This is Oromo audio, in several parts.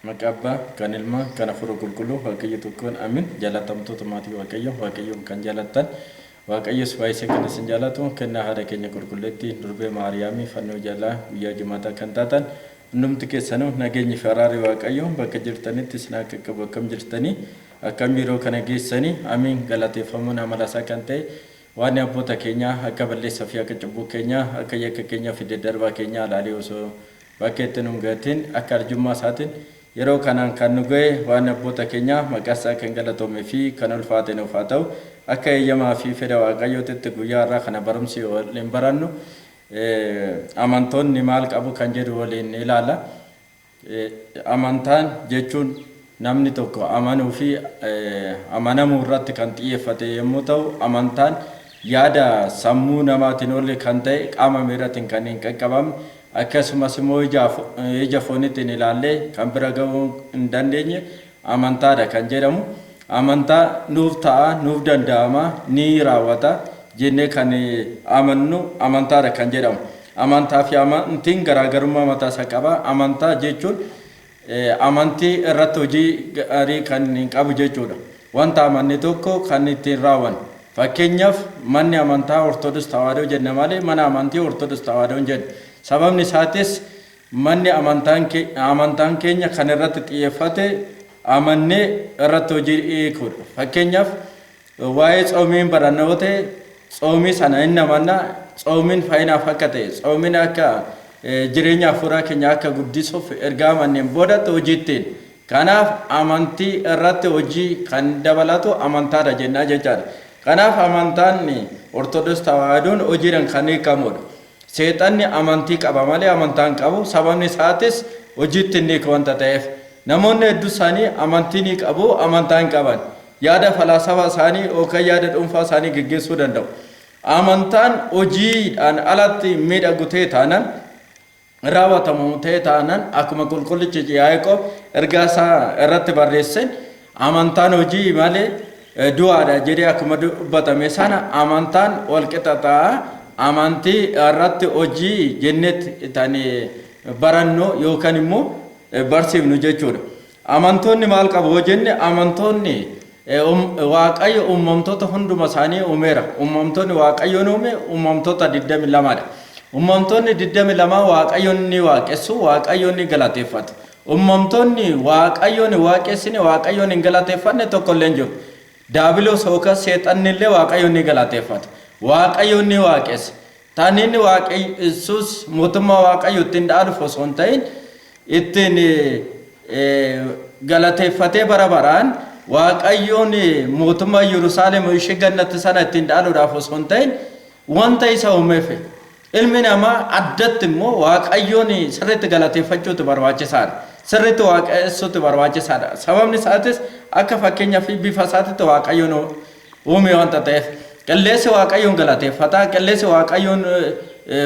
Maqaa Abbaa, kan Ilmaa, kan Hafuura Qulqulluu, Waaqayyo tokkoon amin. Jaalatamtoota maatii Waaqayyo, Waaqayyoon kan jaalattan, Waaqayyos baay'isee kan isin jaalatu, kennaa haadha keenya qulqulleettii durbee Maariyaamii fannoo jalaa guyyaa jimaataa kan taatan, hundumti keessanuu nageenyi fi araarri Waaqayyo bakka jirtanitti isin haa qaqqabu. Akkam jirtanii? Akkam yeroo kana geessanii? Amiin. Galateeffamuun amala isaa kan ta'e waan abboota keenyaa akka balleessaa fi akka cubbuu keenyaa akka yakka keenyaa fi daddarbaa keenyaa ilaalee osoo bakka itti nu hin gatin akka arjummaa isaatiin yeroo kanaan kan nu ga'e waan abboota keenyaa maqaa isaa kan galatoomee fi kan ulfaate nuuf haa ta'u. Akka eeyyamaa fi fedha Waaqayyootitti guyyaa har'aa kana barumsi waliin barannu amantoonni maal qabu kan jedhu waliin ilaalla. Amantaan jechuun namni tokko amanuu fi amanamuu irratti kan xiyyeeffate yommuu ta'u, amantaan yaada sammuu namaatiin ol kan ta'e, qaama miiraatiin kan hin qaqqabamne, akkasumas immoo ija fooniitiin ilaallee kan bira gahuu hin dandeenye amantaadha kan jedhamu. Amantaa nuuf ta'a, nuuf danda'ama, ni raawwata jennee kan amannu amantaadha kan jedhamu. Amantaa fi amantiin garaagarummaa mataa isaa qaba. Amantaa jechuun amantii irratti hojii gaarii kan hin qabu jechuudha. Wanta amanne tokko kan ittiin raawwannu. Fakkeenyaaf, manni amantaa Ortodoks Tawaahidoo jenna malee mana amantii Ortodoks Tawaahidoo hin jennu. Sababni isaatis manni amantaan keenya kan irratti xiyyeeffate amannee irratti hojii hiikuudha. Fakkeenyaaf, waa'ee tsoomiin baranna yoo ta'e, tsoomii sana hin amanna, tsoomiin fayyinaaf akka ta'e, tsoomiin akka jireenya hafuuraa keenya akka guddisuuf erga amanneen boodatti hojii ittiin. Kanaaf amantii irratti hojii kan dabalatu amantaadha jennaa jechaadha. Kanaaf amantaan Ortodoks Tawaahidoon hojiidhaan kan hiikamudha. Seexanni amantii qaba malee amantaa hin qabu. Sababni isaatis hojiitti hin hiiku wanta ta'eef. Namoonni hedduu isaanii amantii ni qabu, amantaa hin qaban. Yaada falaasama isaanii yookaan yaada dhuunfaa isaanii geggeessuu danda'u. Amantaan hojiidhaan alatti miidhagu ta'e taanaan, raawwatamu ta'e taanaan, akkuma qulqullichi Yaaqoob ergaa isaa irratti barreesseen amantaan hojii malee du'aadha jedhee akkuma dubbatame sana, amantaan walqixa ta'a. Amantii irratti hojii jennetti tan barannu yookaan immoo barsiifnu jechuudha. Amantoonni maal qabu yoo jenne, amantoonni, Waaqayyo uumamtoota hunduma isaanii uumeera. Uumamtoonni Waaqayyoon uume uumamtoota 22dha. Uumamtoonni 22 Waaqayyoon ni waaqessu, Waaqayyoon ni galateeffatu. Uumamtoonni Waaqayyoon hin waaqessine, Waaqayyoon hin galateeffanne tokko illee hin jiru. Daabiloos yookaan seexanni illee Waaqayyoon ni galateeffata. Waaqayyoon ni waaqessa. Tan inni waaqessus mootummaa Waaqayyo ittiin dhaaluuf osoo hin ta'in, ittiin galateeffatee bara baraan Waaqayyoon mootummaa Yerusaalem ishee gannatti sana ittiin dhaaluudhaaf osoo hin ta'in, wanta isa uumeef. Ilmi namaa addatti immoo Waaqayyoon sirriitti galateeffachuutu barbaachisaadha. Sirriitti waaqessuutu barbaachisaadha. Sababni isaatis akka fakkeenyaa fi bifa isaatitti Waaqayyoon uume wanta ta'eef. Qilleensi Waaqayyoon galateeffata, qilleensi Waaqayyoon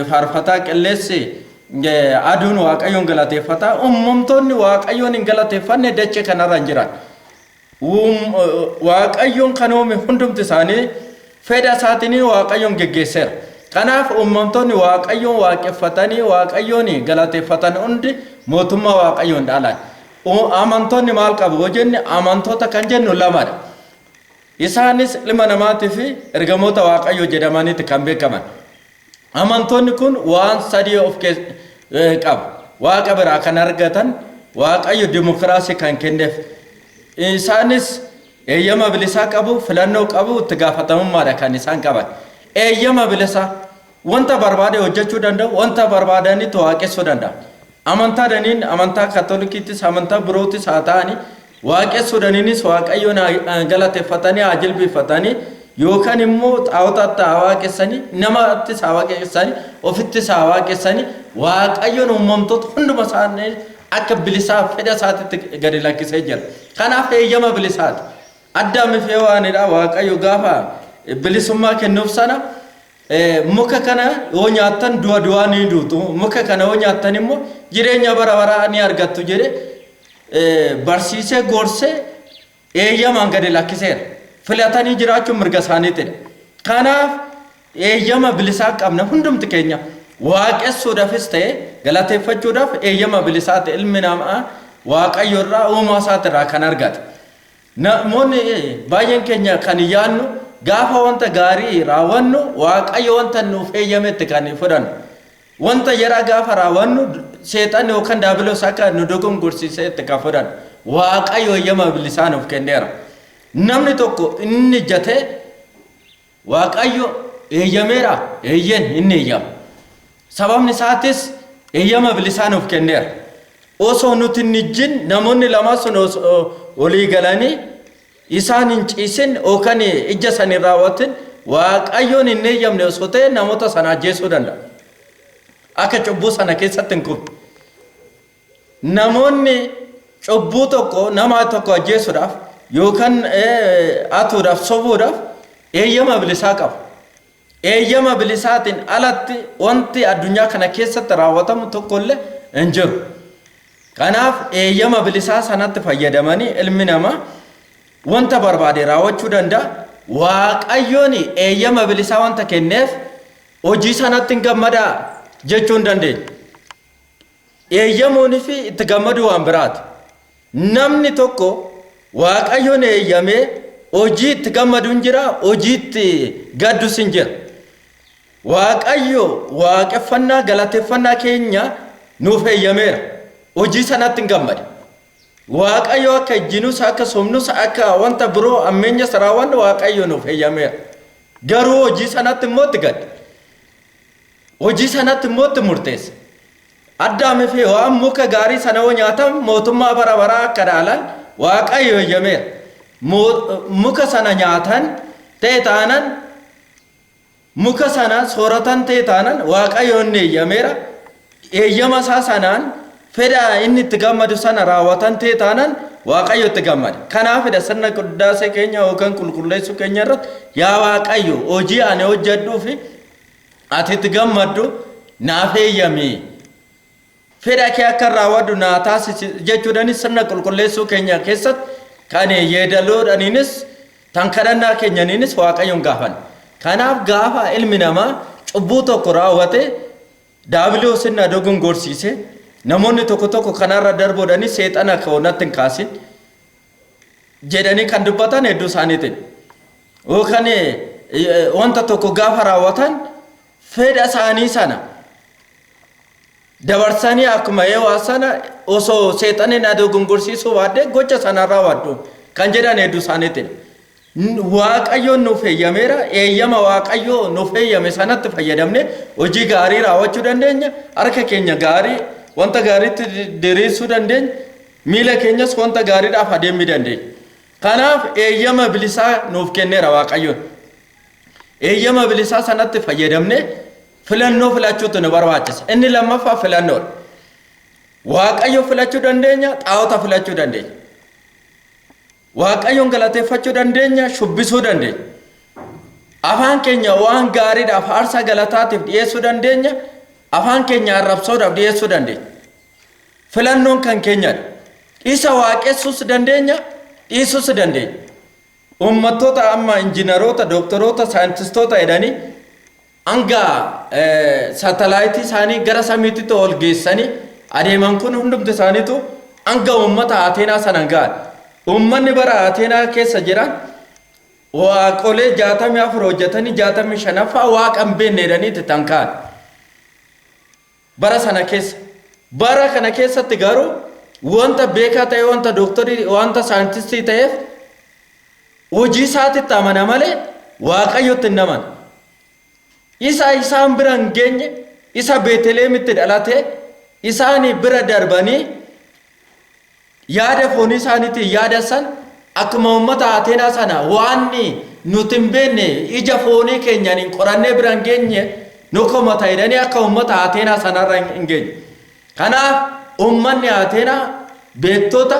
faarfata, qilleensi, aduun Waaqayyoon galateeffata. Uumamtoonni Waaqayyoon hin galateeffanne dachee kanarra hin jiran. Waaqayyoon kan uume hundumti isaanii fedha isaatiin Waaqayyoon geggeesseera. Kanaaf uumamtoonni Waaqayyoon waaqeffatanii Waaqayyoon galateeffatan hundi mootummaa Waaqayyoo hin dhaalan. Amantoonni maal qabu yoo jenne, amantoota kan jennu lamadha. Isaanis ilma namaatii fi ergamoota Waaqayyoo jedhamaniiti kan beekaman. Amantoonni kun waan sadii of qabu. Waaqa biraa kan argatan, Waaqayyo dimokiraasii kan kenneef. Isaanis eeyyama bilisaa qabu, filannoo qabu, itti gaafatamummaadha kan isaan qaban. Eeyyama bilisaa wanta barbaade hojjechuu danda'u, wanta barbaadanitti waaqessuu danda'u. Amantaa daniin amantaa Kaatolikiittis amantaa birootis haa ta'ani, waaqessuu daniinis Waaqayyoon galateeffatanii haa jilbifatanii, yookaan immoo xaa'otaatti haa waaqessanii, namattis haa waaqessanii, ofittis haa waaqessanii, Waaqayyoon uumamtoota hunduma isaanii akka bilisaa fedha isaatitti gadi lakkisee jira. Kanaaf eeyyama bilisaati. Addaamii fi Hewaanidha Waaqayyo gaafa bilisummaa kennuuf sana, muka kana yoo nyaattan du'a du'aa ni duutu, muka kana yoo nyaattan immoo jireenya bara baraa ni argattu jedhe barsiisee gorsee eeyyamaan gadi lakkiseera. Filatanii jiraachuun mirga isaaniitidha. Kanaaf eeyyama bilisaa qabna hundumti keenya. Waaqessuudhaafis ta'e galateeffachuudhaaf eeyyama bilisaati ilmi namaa Waaqayyo irraa, uumaa isaatirraa kan argate. Namoonni baay'een keenya kan yaadnu, gaafa wanta gaarii raawwannu Waaqayyo wanta nuuf eeyyametti kan fudhannu. Wanta yaraa gaafa raawwannu seexanni yookaan daabiloos akka nu dogongorsiisetti kan fudhannu. Waaqayyo eeyyama bilisaa nuuf kenneera. Namni tokko inni ijjatee Waaqayyo eeyyameera, eeyyen inni eeyyama. Sababni isaatis eeyyama bilisaa nuuf kenneera. Osoo nuti hin ijjin, namoonni lama sun osoo walii galanii isaan hin ciisin yookaan ijja san hin raawwatin, Waaqayyoon hin eeyyamne osoo ta'e namoota sana ajjeesuu danda'a. Akka cubbuu sana keessatti hin kufne. Namoonni cubbuu tokko, nama tokko ajjeesuudhaaf yookaan hatuudhaaf, sobuudhaaf eeyyama bilisaa qabu. Eeyyama bilisaatiin alatti wanti addunyaa kana keessatti raawwatamu tokkollee hin jiru. Kanaaf eeyyama bilisaa sanatti fayyadamanii ilmi namaa wanta barbaade raawwachuu danda'a. Waaqayyoon eeyyama bilisaa wanta kenneef hojii sanatti hin gammadaa jechuu hin dandeenyu. Eeyyamuunii fi itti gammaduu waan biraati. Namni tokko Waaqayyoon eeyyamee hojii itti gammadu hin jira, hojii itti gaddus hin jira. Waaqayyo waaqeffannaa galateeffannaa keenya nuuf eeyyameera. Hojii sanatti hin gammade. Waaqayyo akka ejjinus, akka sobnus, akka wanta biroo ammeenyas raawwannu Waaqayyo nuuf eeyyameera. Garuu hojii sanatti immoo itti gadda. Hojii sanatti immoo itti murteessa. Addaamii fi Hewaan muka gaarii sana yoo nyaatan mootummaa bara baraa akka dhaalan Waaqayyo eeyyameera. Muka sana nyaatan ta'e taanan, muka sana sooratan ta'e taanan, Waaqayyo inni eeyyameera. Eeyyama isaa sanaan fedha inni itti gammadu sana raawwatan ta'e taanan Waaqayyo itti gammada. Kanaafidha sirna quddaasee keenya yookaan qulqulleessuu keenya irratti, "Yaa Waaqayyo, hojii ani hojjedhuu fi ati itti gammaddu naaf eeyyami. Fedha kee akka raawwadhu naa taasisi" jechuudhaanis sirna qulqulleessuu keenya keessatti kan yeedaloodhaniinis tan kadhannaa keenyaniinis Waaqayyoon gaafanna. Kanaaf gaafa ilmi namaa cubbuu tokko raawwate, daabiloos na dogongorsiise, namoonni tokko tokko kanarra darbuudhani "Seexana koo natti hin kaasin" jedhanii kan dubbatan hedduu isaaniitiin. Yookaan wanta tokko gaafa raawwatan fedha isaanii sana dabarsanii akkuma Hewaa sana "Osoo seexanni na dogongorsiisuu baadhee gocha sana raawwadhu" kan jedhan hedduu isaaniitiin. Waaqayyoon nuuf eeyyameera. Eeyyama Waaqayyoo nuuf eeyyame sanatti fayyadamne hojii gaarii raawwachuu dandeenya. Harka keenya gaarii wanta gaariitti diriirsuu dandeenya. Miila keenyas wanta gaariidhaaf adeemuu dandeenya. Kanaaf eeyyama bilisaa nuuf kenneera Waaqayyoon. Eeyyama bilisaa sanatti fayyadamne filannoo filachuutu nu barbaachisa. Inni lammaffaa filannoodha. Waaqayyo filachuu dandeenya, xaa'ota filachuu dandeenya. Waaqayyoon galateeffachuu dandeenya, shubbisuu dandeenya. Afaan keenya waan gaariidhaaf aarsaa galataatiif dhiyeessuu dandeenya, afaan keenya arrabsoodhaaf dhiyeessuu dandeenya. Filannoon kan keenyadha. Isa waaqessuus dandeenya, dhiisuus dandeenya. Uummattoota amma injiinaroota, dooktoroota, saayintistoota jedhanii hanga saatalaayitii isaanii gara samiitti ol geessanii adeeman kun hundumti isaaniitu hanga uummata Ateenaa sana ga'an. Uummanni bara Ateenaa keessa jiran waaqolee 64 hojjetanii 65ffaa waaqa hin beekne jedhanii itti ka'an. Bara sana keessa. Bara kana keessatti garuu wanta beekaa ta'e, wanta dooktarii, wanta saayintistii ta'eef hojii isaatitti amana malee Waaqayyotti hin amanu. Isa isaan bira hin geenye, isa Beeteleemitti dhalate isaan bira darbanii yaada foonii isaaniitiin yaada san akkuma uummata Ateenaa sana waan nuti hin beekne, ija foonii keenyaan hin qorannee bira hin geenye nu komata jedhanii akka uummata Ateenaa sanarra hin geenye. Kanaaf uummanni Ateenaa beektota,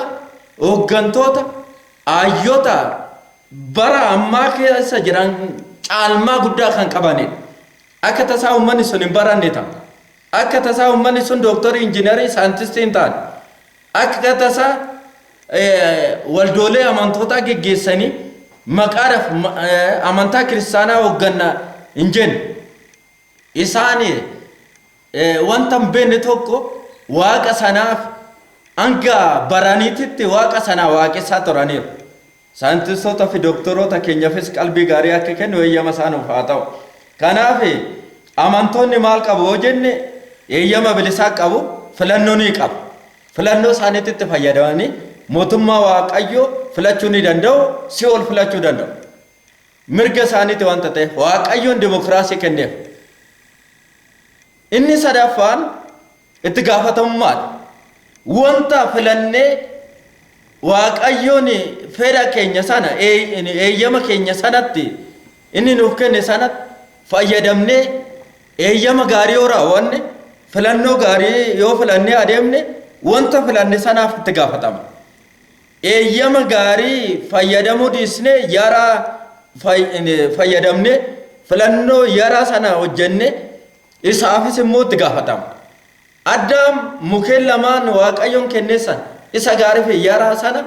hooggantoota, hayyoota bara ammaa keessa jiran caalmaa guddaa kan qabanidha. Akka tasaa uummanni sun hin baranne ta'a. Akka tasaa uummanni sun dooktarii, injiinarii, saayintistii hin taane. Akka tasaa waldoolee amantootaa geggeessanii maqaadhaaf amantaa kiristaanaa hoogganna hin jenne. Isaan wanta hin beekne tokko waaqa sanaaf hanga baraniititti waaqa sanaa waaqessaa turaniiru. Saayintistoota fi doktoroota keenyaafis qalbii gaarii akka kennu eeyyama isaanuuf haa ta'u. Kanaaf amantoonni maal qabu yoo jenne, eeyyama bilisaa qabu, filannoo ni qabu. Filannoo isaaniitti itti fayyadamanii mootummaa Waaqayyoo filachuu ni danda'u, si'ool filachuu danda'u. Mirga isaaniiti wanta ta'eef Waaqayyoon dimokiraasii kenneef. Inni sadaffaan itti gaafatamummaadha. Wanta filannee Waaqayyoon fedha keenya sana, eeyyama keenya sanatti inni nuuf kenne sanatti fayyadamnee eeyyama gaarii yoo raawwanne, filannoo gaarii yoo filannee adeemne, wanta filanne sanaaf itti gaafatama. Eeyyama gaarii fayyadamuu dhiisnee yaraa fayyadamnee filannoo yaraa sana hojjenne isaafis immoo itti gaafatama. Addaam mukeen lamaan Waaqayyoon kenne sana, isa gaarii fi yaraa sana,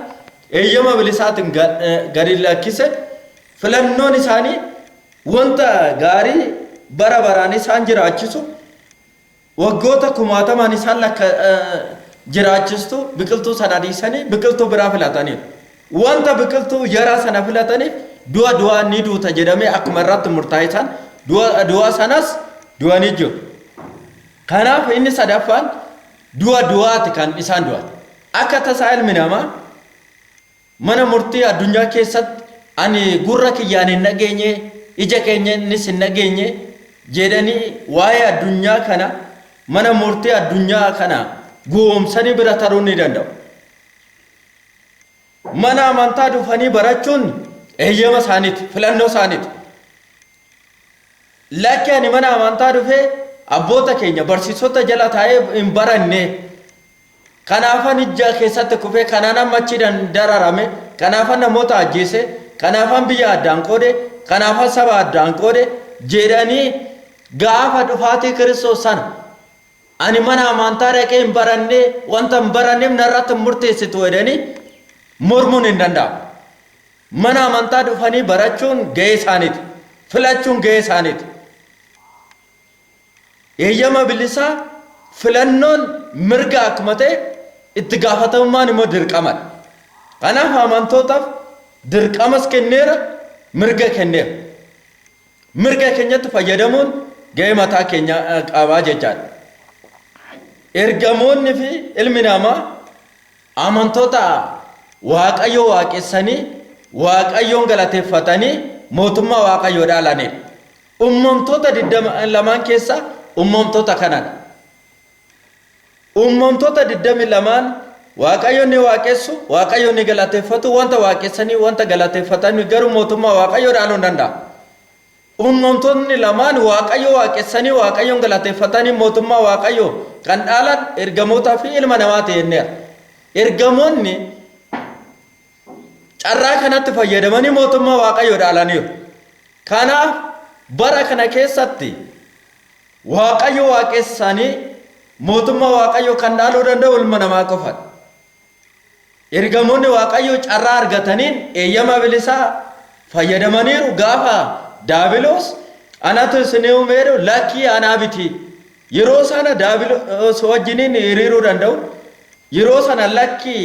eeyyama bilisaatiin gadi lakkise. Filannoon isaanii wanta gaarii bara baraan isaan jiraachisu, waggoota kumaatamaan isaan lakka jiraachistu biqiltuu sana dhiisanii biqiltuu biraa filataniiru. Wanta biqiltuu yaraa sana filataniif du'a du'aa ni duuta jedhamee akkuma irratti murtaa'e san du'a du'a sanas du'anii jiru. Kanaaf inni sadaffaan du'a du'aati kan isaan du'an. Akka tasaa ilmi namaa mana murtii addunyaa keessatti ani gurra kiyyaan hin dhageenye, ija keenyanis hin dhageenye jedhanii waa'ee addunyaa kana mana murtii addunyaa kana gowwoomsanii bira taruu ni danda'u. Mana amantaa dhufanii barachuun eeyyama isaaniiti, filannoo isaaniiti. Lakki, ani mana amantaa dhufee abboota keenya barsiisota jala taa'ee hin baranne. Kanaafan ijja keessatti kufee, kanaan amma achi dararame, kanaafan namoota ajjeese, kanaafan biyya addaan qoode, kanaafan saba addaan qoode jedhanii gaafa dhufaatii Kiristoos sana ani mana amantaa dhaqee hin baranne, wanta hin baranneef narratti hin murteessitu jedhanii mormuun hin danda'amu. Mana amantaa dhufanii barachuun gahee isaaniiti. Filachuun gahee isaaniiti. Eeyyama bilisaa filannoon mirga akkuma ta'e, itti gaafatamummaan immoo dirqamadha. Kanaaf amantootaaf dirqamas kenneera, mirga kenneera. Mirga keenyatti fayyadamuun gahee mataa keenya qabaa jechaadha. Ergamoonni fi ilmi namaa amantoota Waaqayyo waaqessanii, Waaqayyoon galateeffatanii mootummaa Waaqayyoo dhaalanidha. Uumamtoota 22 keessaa uumamtoota kanadha. Uumamtoota 22n Waaqayyo ni waaqessu, Waaqayyo ni galateeffatu, wanta waaqessanii wanta galateeffatanii garuu mootummaa Waaqayyoo dhaaluu hin danda'amu. Uumamtoonni lamaan Waaqayyo waaqessanii Waaqayyoon galateeffatanii mootummaa Waaqayyoo kan dhaalan ergamootaa fi ilma namaa ta'enneera. Ergamoonni carraa kanatti fayyadamanii mootummaa Waaqayyoo dhaalaniiru. Kanaaf bara kana keessatti Waaqayyo waaqessanii mootummaa Waaqayyoo kan dhaaluu danda'u ilma namaa qofadha. Ergamoonni Waaqayyoo carraa argataniin eeyyama bilisaa fayyadamaniiru. Gaafa Daabiloos anatu isin uumeeru, lakkii, anaa biti. Yeroo sana Daabiloos wajjiniin hiriiruu danda'u. Yeroo sana lakki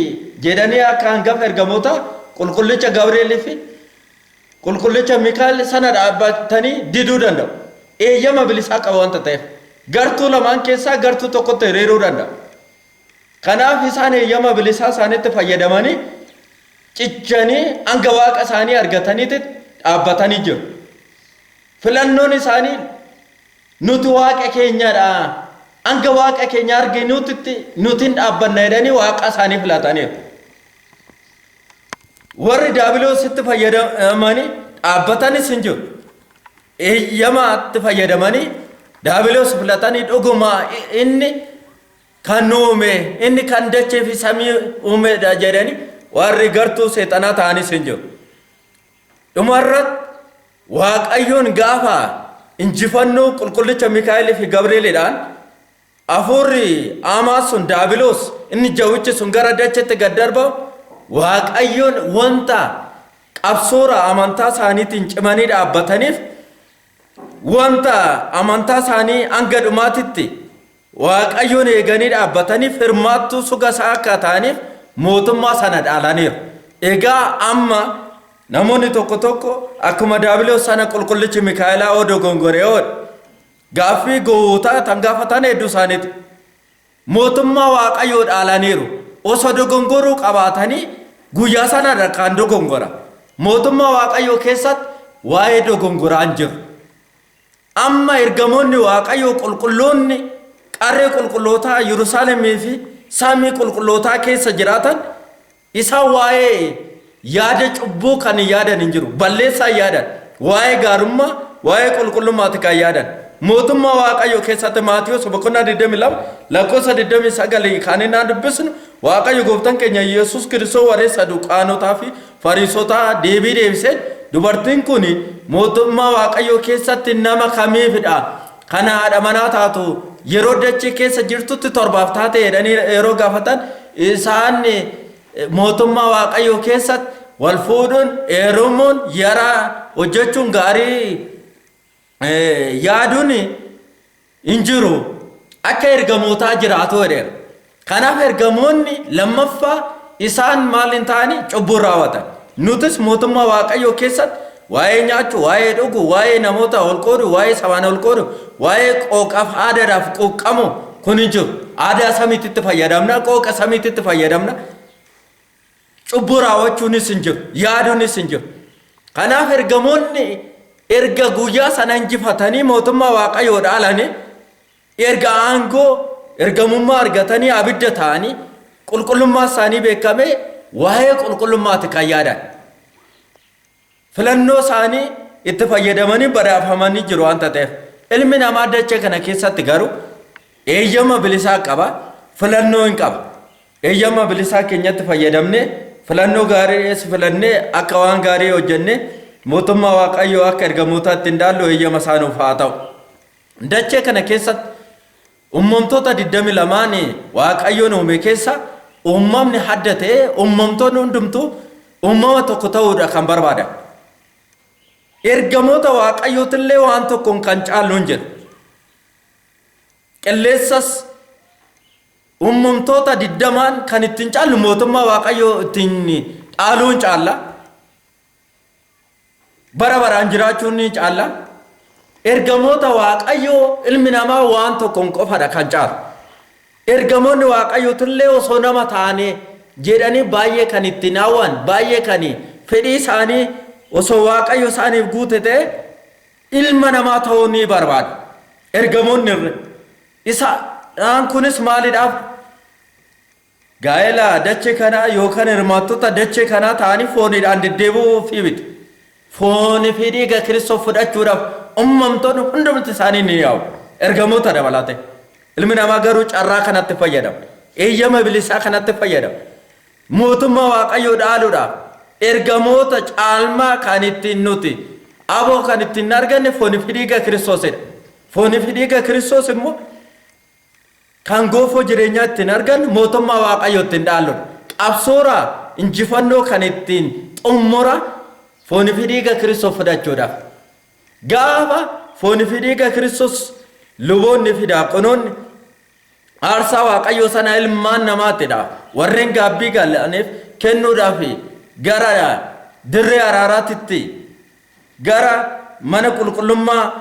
jedhanii akka hangafa ergamoota qulqullicha Gabri'eelii fi qulqullicha Mikaa'el sana dhaabbatanii diduu danda'u. Eeyyama bilisaa qaba wanta ta'eef. Gartuu lamaan keessaa gartuu tokkotti hiriiruu danda'u. Kanaaf isaan eeyyama bilisaa isaaniitti fayyadamanii cichanii hanga waaqa isaanii argataniitti dhaabbatanii jiru. Filannoon isaanii nuti waaqa keenyadha. Hanga waaqa keenya arginutti nuti hin dhaabbanna jedhanii waaqa isaanii filataniiru. Warri daabiloositti fayyadamanii dhaabbatanis hin jiru. Eeyyamaatti fayyadamanii daabiloos filatanii dhuguma inni kan uume inni kan dachee fi samii uumedha jedhanii warri gartuu seexanaa ta'anis hin jiru. Dhumarratti Waaqayyoon gaafa injifannoo qulqullicha Mikaa'elii fi Gabri'eelidhaan hafuurri hamaa sun daabiloos inni jawwichi sun gara dacheetti gad darbamu Waaqayyoon wanta qabsoora amantaa isaaniitiin cimanii dhaabbataniif wanta amantaa isaanii hanga dhumaatitti Waaqayyoon eeganii dhaabbataniif hirmaattuu suga isaa akka ta'aniif mootummaa sana dhaalaniiru. Egaa amma namoonni tokko tokko akkuma daabiloos sana qulqullichi Mikaa'elaa oo dogongore oodha. Gaaffii gowwootaa tan gaafatan hedduu isaaniiti. Mootummaa Waaqayyoo dhaalaniiru. Osoo dogongoruu qabaatanii guyyaa sana kan dogongora. Mootummaa Waaqayyoo keessatti waa'ee dogongoraa hin jiru. Amma ergamoonni Waaqayyoo qulqulloonni qarree qulqullootaa Yerusaalemii fi samii qulqullootaa keessa jiraatan isaan waa'ee yaada cubbuu kan hin yaadan hin jiru. Balleessaa hin yaadan. Waa'ee gaarummaa, waa'ee qulqullummaati kan yaadan. Mootummaa Waaqayyoo keessatti Maatiyuus boqonnaa 22 lakkoofsa 29 kan inni dubbisnu Waaqayyo gooftaan keenya Yesuus Kiristoos warreen Saduqaanotaa fi Fariisotaa deebii deebisee dubartiin kun mootummaa Waaqayyoo keessatti nama kamiifidha? Kana haadha manaa taatu yeroo dachee keessa jirtutti torbaaf taate jedhanii yeroo gaafatan isaan mootummaa Waaqayyoo keessatti wal fuudhuun, heerumuun, yaraa hojjechuun gaarii yaaduun hin jiru. Akka ergamootaa jiraatu jedheera. Kanaaf ergamoonni lammaffaa isaan maal hin ta'ani cubbuu raawwatan. Nutis mootummaa Waaqayyoo keessatti waa'ee nyaachuu, waa'ee dhuguu, waa'ee namoota ol qoodu, waa'ee sabaan ol qoodu, waa'ee qooqaaf aadaadhaaf quuqqamu kun hin jiru. Aadaa samiitti fayyadamna, qooqa samiitti fayyadamna. Cubbuu raawwachuunis hin jiru, yaaduunis hin jiru. Kanaaf ergamoonni erga guyyaa sana injifatanii mootummaa Waaqayyoo dhaalanii erga aangoo ergamummaa argatanii abidda ta'anii qulqullummaa isaanii beekamee waa'ee qulqullummaati kan yaadan. Filannoo isaanii itti fayyadamanii badhaafamanii jiru waanta ta'eef. Ilmi namaa dachee kana keessatti garuu eeyyama bilisaa qaba, filannoo hin qaba. Eeyyama bilisaa keenyatti fayyadamnee filannoo gaarii filannee akka waan gaarii hojjennee mootummaa Waaqayyoo akka ergamootaatti hin dhaallu eeyyama isaa nuuf haa ta'u. Dachee kana keessatti uumamtoota 22 Waaqayyoon uume keessa uumamni adda ta'e uumamtoonni hundumtuu uumama tokko ta'uudha kan barbaadan. Ergamoota Waaqayyootillee waan tokkoon kan caallu hin jiru. Qilleensas uumamtoota 20 kan ittiin caallu mootummaa Waaqayyoo ittiin dhaaluun caalla. Bara baraan jiraachuun ni caalla. Ergamoota Waaqayyoo ilmi namaa waan tokkoon qofadha kan caalu. Ergamoonni Waaqayyootillee osoo nama ta'anii jedhanii baay'ee kan ittiin hawwan baay'ee kan fedhii isaanii osoo Waaqayyo isaaniif guute ta'e ilma namaa ta'uu ni barbaadu. Ergamoonni irra. Isaan kunis maaliidhaaf? Gaa'ela dachee kanaa yookaan hirmaattota dachee kanaa ta'anii fooniidhaan deddeebi'uuf miti. Foonii fi dhiiga Kiristoos fudhachuudhaaf uumamtoonni hundumti isaanii ni yaa'u. Ergamoota dabalatee. Ilmi namaa garuu carraa kanatti fayyadama. Eeyyama bilisaa kanatti fayyadama. Mootummaa Waaqayyoo dhaaluudhaaf ergamoota caalmaa kan ittiin nuti aboo kan ittiin arganne foonii fi dhiiga Kiristoosidha. Foonii fi dhiiga Kiristoos immoo kan goofoo jireenyaa ittiin argannu mootummaa Waaqayyoo ittiin dhaalludha. Qabsoora injifannoo kan ittiin xumura foonii fi dhiiga Kiristoos fudhachuudhaaf. Gaafa foonii fi dhiiga Kiristoos Luboonni fi daaqonoonni aarsaa Waaqayyoo sana ilmaan namaatidha. Warreen gaabbii galaniif kennuudhaaf gara dirree araaraatitti, gara mana qulqullummaa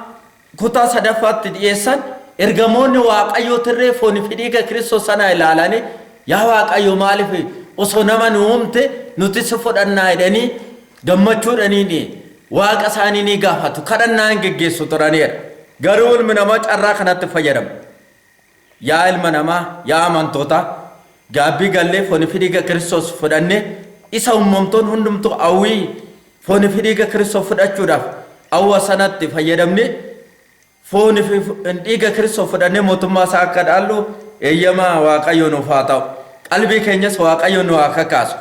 kutaa sadaffaatti dhiyeessan. Ergamoonni Waaqayyoo tirree foonii fi dhiiga Kiristoos sana ilaalanii, "Yaa Waaqayyo, maaliif osoo nama nu uumte nuti si fudhannaa?" jedhanii gammachuudhaniin Waaqa isaanii ni gaafatu, kadhannaa hin geggeessu turaniidha. Garuu ilmi namaa carraa kanatti fayyadamu. Yaa ilma namaa, yaa amantoota, gaabbii gallee foonii fi dhiiga Kiristoos fudhannee, isa uumamtoon hundumtuu hawwii foonii fi dhiiga Kiristoos fudhachuudhaaf hawwa sanatti fayyadamnee, foonii fi dhiiga Kiristoos fudhannee mootummaa isaa akka dhaallu eeyyama Waaqayyo nuuf haa ta'u. Qalbii keenyas Waaqayyo nu haa kakaasu.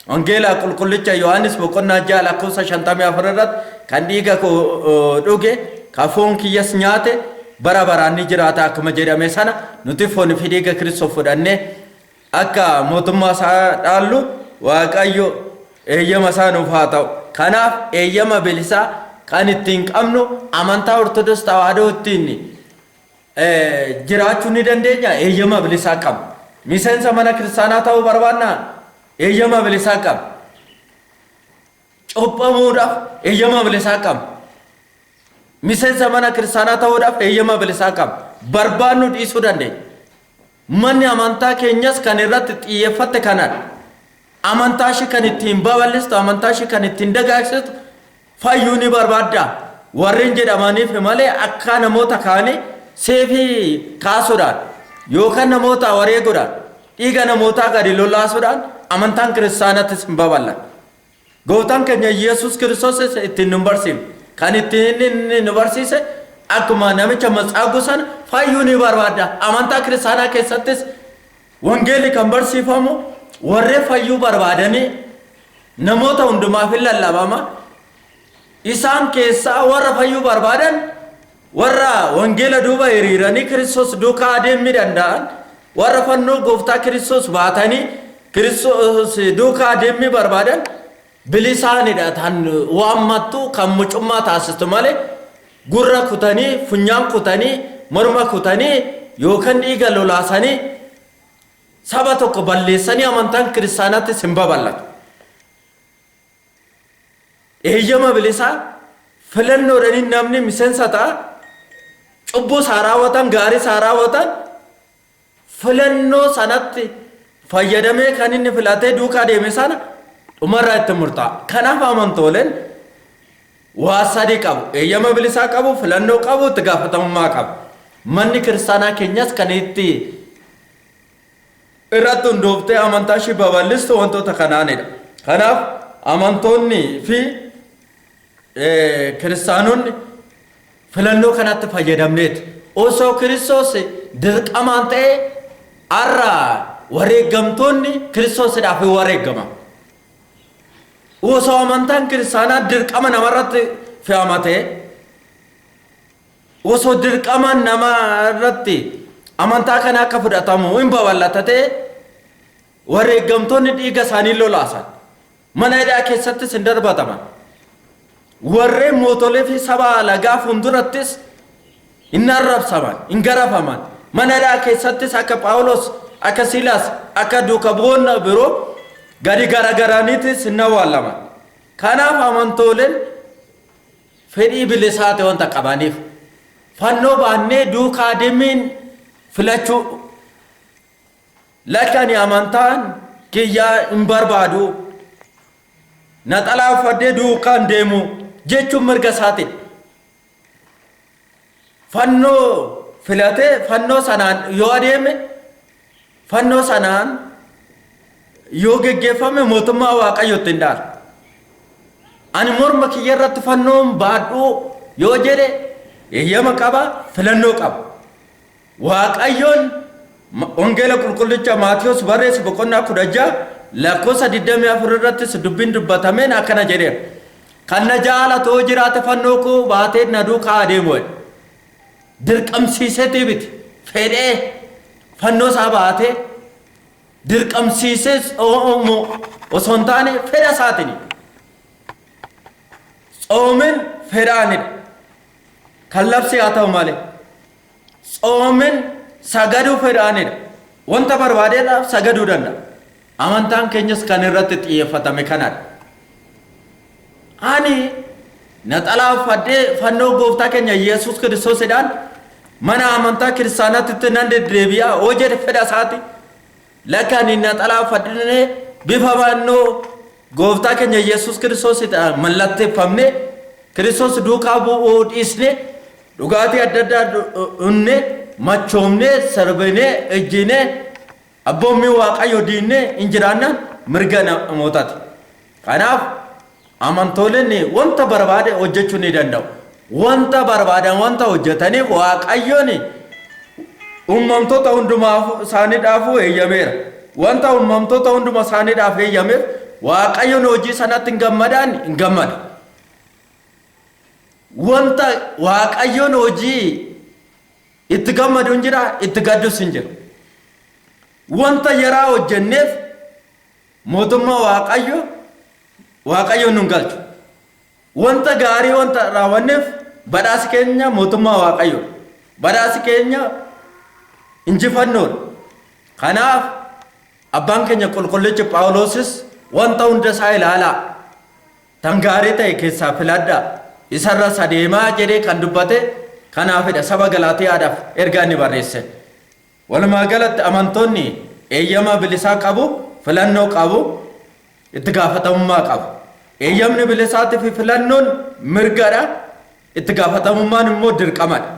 Wangeelaa Qulqullicha Yohaannis boqonnaa 6 lakkoofsa 54 irratti, "Kan dhiiga koo dhuge, kan foon kiyyas nyaate bara baraan ni jiraata" akkuma jedhame sana, nuti foonii fi dhiiga Kiristoos fudhannee akka mootummaa isaa dhaallu Waaqayyo eeyyama isaa nuuf haa ta'u. Kanaaf eeyyama bilisaa kan ittiin qabnu, amantaa Ortodoks Tawaahidoo ittiin jiraachuu ni dandeenya, eeyyama bilisaa qabna. Miseensa mana kiristaanaa ta'uu barbaannaa, eeyyama bilisaa qabna. Cuuphamuudhaaf eeyyama bilisaa qabna. Miseensa mana kiristaanaa ta'uudhaaf eeyyama bilisaa qabna. Barbaannu dhiisuu dandeenya. Manni amantaa keenyas kan irratti xiyyeeffatte kanadha. Amantaa ishee kan ittiin babal'istu, amantaa ishee kan ittiin dagaagsitu, fayyuu ni barbaadda warreen jedhamaniif malee, akka namoota kaanii seefii kaasuudhaan yookaan namoota wareeguudhaan, dhiiga namootaa gadi lolaasuudhaan amantaan kiristaanattis hin babal'an. Gooftaan keenya Yesuus Kiristoos ittiin nu barsiifne. Kan ittiin inni nu barsiise akkuma namicha matsaaguu sana, fayyuu ni barbaadda. Amantaa kiristaanaa keessattis wangeelli kan barsiifamu warreen fayyuu barbaadanii namoota hundumaaf hin lallabama. Isaan keessaa warra fayyuu barbaadan, warra wangeela duuba hiriiranii Kiristoos duukaa adeemuu danda'an, warra fannoo gooftaa Kiristoos baatanii Kiristoos duukaa adeemuu barbaadan bilisaanidha kan waammattu, kan mucummaa taasistu malee, gurra kutanii, funyaan kutanii, morma kutanii yookaan dhiiga lolaasanii saba tokko balleessanii amantaan kiristaanaattis hin babal'atu. Eeyyama bilisaa filannoodhaan namni miseensa ta'a. Cubbuu isaa raawwatan, gaarii isaa raawwatan, filannoo sanatti fayyadamee kan inni filatee duukaa deeme sana dhumarraa itti murtaa'a. Kanaaf amantooleen waa sadii qabu. Eeyyama bilisaa qabu, filannoo qabu, itti gaafatamummaa qabu. Manni kiristaanaa keenyas kan itti irratti hundooftee amantaa ishee babal'istu wantoota kanaanidha. Kanaaf amantoonni fi kiristaanonni filannoo kanatti fayyadamneeti. Osoo Kiristoos dirqamaan ta'ee, har'a wareeggamtoonni Kiristoosidhaaf hin wareeggaman. Osoo amantaan kiristaanaa dirqama namarratti fe'ama ta'e, osoo dirqama nama irratti amantaa kana akka fudhatamu hin babal'ata ta'e, wareeggamtoonni dhiiga isaanii lolaasan. Mana hidhaa keessattis hin darbataman. Warreen mootolee fi saba alagaa fuuldurattis hin arrabsaman, hin garafaman. Mana hidhaa keessattis akka Phaawulos, akka Siilaas, akka duuka bu'oonni biroo gadi garagaraniitis hin awwaallaman. Kanaaf amantooleen fedhii bilisaati wanta qabaniif fannoo baannee duukaa deemiin filachuu, "Lakki, ani amantaan kiyyaa hin barbaadu, naxalaa uffadhee duukaan deemu" jechuun mirga isaatiin. Fannoo filatee fannoo sanaan yoo adeeme, fannoo sanaan yoo geggeeffame, mootummaa Waaqayyootti hin dhaalu. Ani morma kiyya irratti fannoon baadhuu yoo jedhe, eeyyama qaba, filannoo qaba. Waaqayyoon Wangeela Qulqullicha Maatiyos barreesse boqonnaa 16 lakkoofsa 24 irrattis dubbiin dubbatameen akkana jedheera. "Kan na jaalatu yoo jiraate, fannoo koo baatee na duukaa adeemu" jedhe. Dirqamsiiseetii miti. Fedhee fannoo isaa baatee, dirqamsiisee osoo hin taane, fedha isaatiin. Tsoomin fedhaanidha. Kan labsii haa ta'u malee. Tsoomin sagaduu fedhaanidha. Wanta barbaadeedhaaf sagaduu danda'a. Amantaan keenyas kan irratti xiyyeeffatame kanadha. Ani naxalaa uffadhee fannoo gooftaa keenya Yesuus Kiristoosidhaan mana amantaa kiristaanaatti nan deddeebi'a hoo jedhe fedha isaati. Lakki ani naxalaa uffadhee bifa fannoo gooftaa keenya Yesuus Kiristoosidhaan mallatteeffamne Kiristoos duukaa bu'uu dhiisne dhugaatii adda addaa dhugne machoomne sirbine ejjine abboommii Waaqayyo diinne hin jiraannaan mirga namootaati. Kanaaf amantoonni wanta barbaade hojjechuu ni danda'u. Wanta barbaadan wanta hojjetaniif Waaqayyoon uumamtoota hundumaaf isaaniidhaaf eeyyameera. Wanta uumamtoota hunduma isaaniidhaaf eeyyameef Waaqayyoon hojii sanatti hin gammadaan hin gammadu. Wanta Waaqayyoon hojii itti gammadu hin jira, itti gaddus hin jira. Wanta yaraa hojjenneef mootummaa Waaqayyo nun galchu. Wanta gaarii wanta raawwanneef badhaasi keenya mootummaa Waaqayyo. Badhaasi keenya injifannoodha. Kanaaf abbaan keenya qulqullichi Phaawulosis wanta hunda isaa ilaalaa. Tan gaarii ta'e keessaa filadhaa. Isarra sadeemaa jedhee kan dubbate kanaafidha saba Galaatiyaadhaaf ergaa inni barreesse. Walumaa galatti amantoonni eeyyama bilisaa qabu, filannoo qabu, itti gaafatamummaa qabu. Eeyyamni bilisaatii fi filannoon mirgadha, itti gaafatamummaan immoo dirqamadha.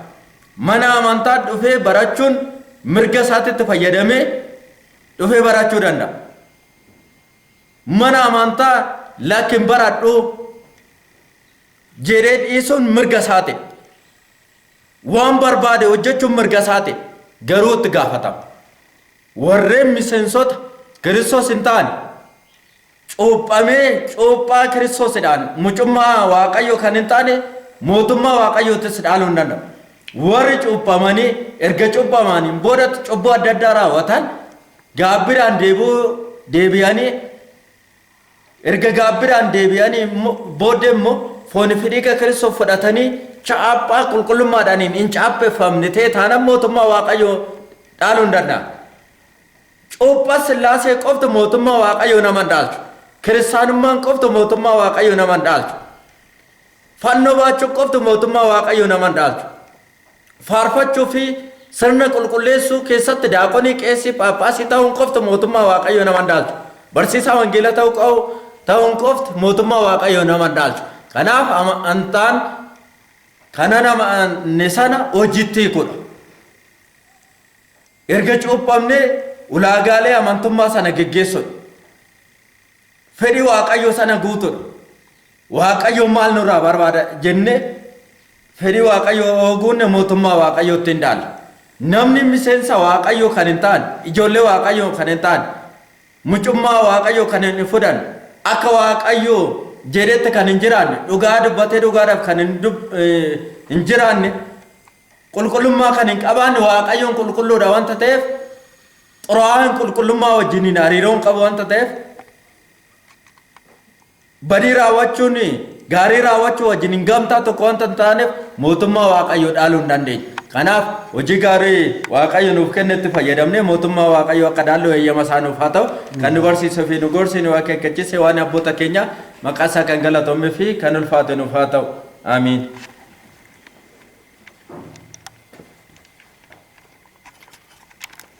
Mana amantaa dhufee barachuun mirga isaatitti fayyadamee dhufee barachuu danda'a. Mana amantaa lakkin baradhu jedhee dhiisuun mirga isaati. Waan barbaade hojjechuun mirga isaati. Garuu itti gaafatama. Warreen miseensota Kiristoos hin taane cuuphamee cuuphaa Kiristoosidhaan mucummaa Waaqayyoo kan hin taane mootummaa Waaqayyoottis dhaaluu hin danda'u. Warri cuuphamanii erga cuuphamaniin boodatti cubbuu adda addaa raawwatan gaabbiidhaan deebi'anii erga gaabbiidhaan deebi'anii booddee immoo foon fi dhiiga Kiristoos fudhatanii chaappaa qulqullummaadhaan hin chaappeffamne ta'e taanaan mootummaa Waaqayyoo dhaaluu hin danda'an. Cuuphaa Sillaasee qofti mootummaa Waaqayyoo nama hin dhaalchu. Kiristaanummaan qofti mootummaa Waaqayyoo nama hin dhaalchu. Fannoo baachuu qofti mootummaa Waaqayyoo nama hin dhaalchu. Faarfachuu fi sirna qulqulleessuu keessatti daaqonii, qeesii, phaaphaasii ta'uun qofti mootummaa Waaqayyoo nama hin dhaalchu. Barsiisaa wangeelaa ta'uun qofti mootummaa Waaqayyoo nama hin dhaalchu. Kanaaf amantaan kana nama sana hojiitti hiikudha. Erga cuuphamnee ulaagaalee amantummaa sana geggeessudha. Fedhii Waaqayyoo sana guutuudha. Waaqayyo maal nurraa barbaada jennee fedhii Waaqayyoo ooguunne mootummaa Waaqayyootti hin dhaalla. Namni miseensa Waaqayyoo kan hin taane, ijoollee Waaqayyoo kan hin taane, mucummaa Waaqayyoo kan hin fudhanne, akka Waaqayyoo jedhetti kan hin jiraanne, dhugaa dubbatee dhugaadhaaf kan hin jiraanne, qulqullummaa kan hin qabaanne Waaqayyoon qulqulluudha wanta ta'eef, xuraa'aan qulqullummaa wajjiniin hariiroo hin qabu wanta ta'eef, badii raawwachuun gaarii raawwachuu wajjin hin gamtaa tokko wanta hin taaneef mootummaa Waaqayyoo dhaaluu hin dandeenyu. Kanaaf hojii gaarii Waaqayyo nuuf kennetti fayyadamnee mootummaa Waaqayyoo akka dhaallu eeyyama isaa nuuf haa ta'u. Kan nu barsiisuu fi nu gorsi nu akeekkachiise waan abboota keenya maqaa isaa kan galatoomee fi kan ulfaate nuuf haa ta'u. Amiin.